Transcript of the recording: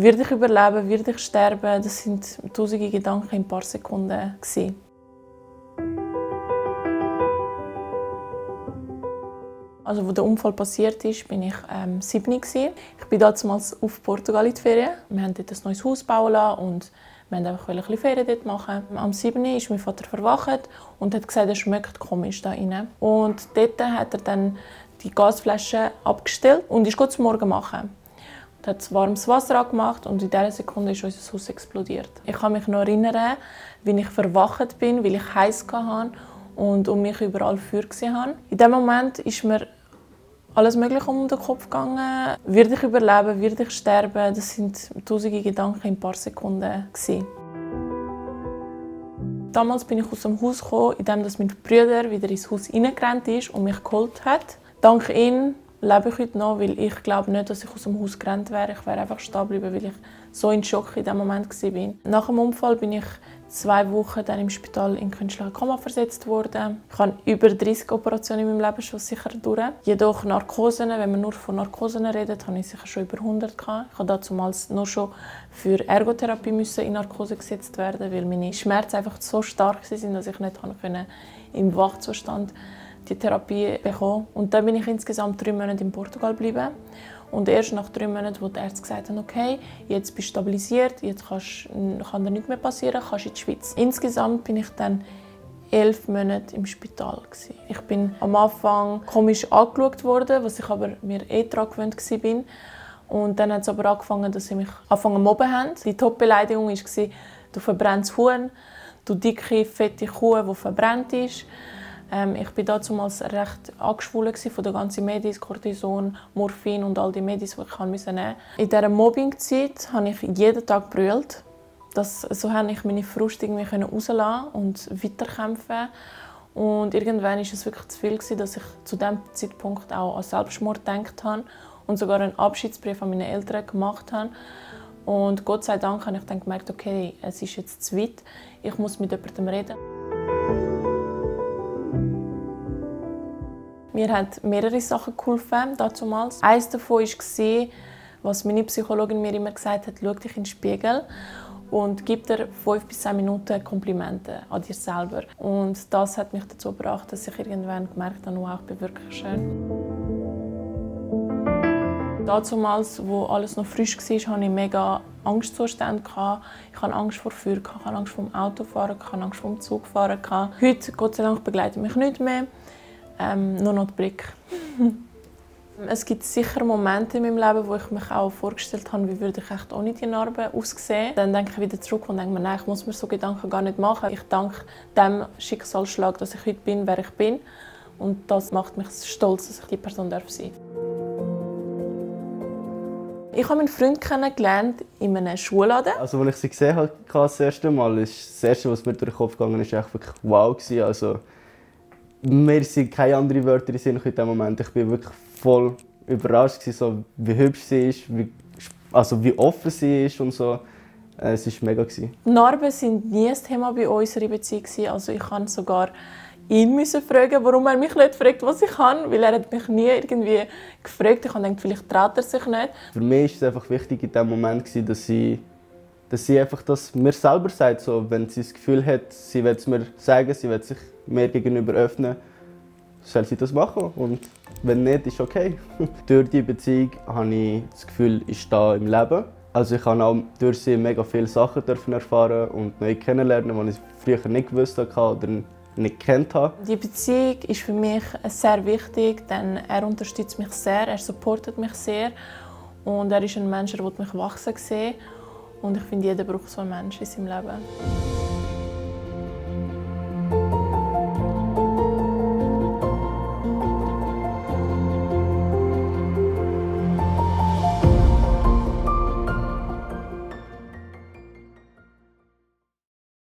Werde ich überleben, werde ich sterben? Das sind tausende Gedanken in ein paar Sekunden. Also, als der Unfall passiert ist, war ich 7. Ich bin damals auf Portugal in die Ferien. Wir haben dort ein neues Haus bauen lassen und wir wollten einfach ein bisschen Ferien dort machen. Am 7. ist mein Vater verwacht und hat gesagt, er schmeckt komisch da rein. Und dort hat er dann die Gasflasche abgestellt und ist zum Morgen machen. Er hat warmes Wasser angemacht und in dieser Sekunde ist unser Haus explodiert. Ich kann mich noch erinnern, wie ich verwacht bin, weil ich heiß hatte und um mich überall Feuer hatte. In diesem Moment ist mir alles Mögliche um den Kopf gegangen. Werde ich überleben, werde ich sterben? Das sind tausende Gedanken in ein paar Sekunden. Damals bin ich aus dem Haus gekommen, indem mein Bruder wieder ins Haus hineingerannt ist und mich geholt hat. Dank ihm lebe ich heute noch, weil ich glaube nicht, dass ich aus dem Haus gerannt wäre. Ich wäre einfach stehen geblieben, weil ich so in Schock in diesem Moment war. Nach dem Unfall bin ich 2 Wochen dann im Spital in künstliche Koma versetzt worden. Ich habe über 30 Operationen in meinem Leben schon sicher durch. Jedoch Narkosen, wenn man nur von Narkosen redet, habe ich sicher schon über 100 gehabt. Ich habe damals nur schon für Ergotherapie in Narkose gesetzt werden, weil meine Schmerzen einfach so stark waren, dass ich nicht im Wachzustand die Therapie bekommen. Und dann bin ich insgesamt 3 Monate in Portugal geblieben. Und erst nach 3 Monaten, wo die Ärzte gesagt haben, okay, jetzt bist du stabilisiert, jetzt kann dir nichts mehr passieren, kannst in die Schweiz. Insgesamt bin ich dann 11 Monate im Spital. Ich bin am Anfang komisch angeschaut worden, was ich aber mir daran gewöhnt war. Und dann hat es aber angefangen, dass sie mich angefangen zu mobben haben. Die Top-Beleidigung war, du verbrennst Huhn, du dicke, fette Kuh, die verbrannt ist. Ich war damals recht angeschwollen von den ganzen Medis, Cortison, Morphin und all die Medis, die ich nehmen musste. In dieser Mobbing-Zeit habe ich jeden Tag gebrüllt. So konnte ich meine Frust irgendwie rauslassen und weiterkämpfen. Und irgendwann war es wirklich zu viel, dass ich zu diesem Zeitpunkt auch an Selbstmord gedacht habe und sogar einen Abschiedsbrief an meine Eltern gemacht habe. Und Gott sei Dank habe ich dann gemerkt, okay, es ist jetzt zu weit, ich muss mit jemandem reden. Mir haben mehrere Sachen geholfen damals. Eines davon war, was meine Psychologin mir immer gesagt hat: Schau dich in den Spiegel und gib dir 5 bis 10 Minuten Komplimente an dir selber. Und das hat mich dazu gebracht, dass ich irgendwann gemerkt habe, wow, ich bin wirklich schön. Damals, wo alles noch frisch war, hatte ich mega Angstzustände. Ich hatte Angst vor Feuer, ich hatte Angst vor dem Autofahren, ich hatte Angst vor dem Zugfahren. Heute, Gott sei Dank, begleitet mich nichts mehr. Nur noch die Blick. Es gibt sicher Momente in meinem Leben, wo ich mich auch vorgestellt habe, wie würde ich echt ohne die Narbe aussehen. Dann denke ich wieder zurück und denke mir, nein, ich muss mir so Gedanken gar nicht machen. Ich danke dem Schicksalsschlag, dass ich heute bin, wer ich bin. Und das macht mich stolz, dass ich die Person sein darf. Ich habe meinen Freund kennengelernt in einem Schulladen. Also, als ich sie gesehen habe, das erste Mal, ist das Erste, was mir durch den Kopf gegangen ist, echt wirklich wow. Also, mir sind keine anderen Wörter in den Sinn in diesem Moment. Ich war wirklich voll überrascht, so, wie hübsch sie ist, wie offen sie ist und so. Es war mega. Narben waren nie ein Thema bei unserer Beziehung. Also ich musste sogar ihn fragen, warum er mich nicht fragt, was ich kann. Weil er hat mich nie irgendwie gefragt. Ich dachte, vielleicht traut er sich nicht. Für mich war es einfach wichtig in diesem Moment, dass sie einfach das mir selber sagt. So, wenn sie das Gefühl hat, sie will es mir sagen, sie will sich mir gegenüber öffnen, soll sie das machen. Und wenn nicht, ist okay. Durch diese Beziehung habe ich das Gefühl, ich stehe im Leben. Also ich habe auch durch sie mega viele Sachen erfahren und neu kennenlernen, die ich früher nicht gewusst habe oder nicht gekannt habe. Die Beziehung ist für mich sehr wichtig, denn er unterstützt mich sehr, er supportet mich sehr und er ist ein Mensch, der mich wachsen sieht. Und ich finde, jeder braucht so einen Menschen in seinem Leben.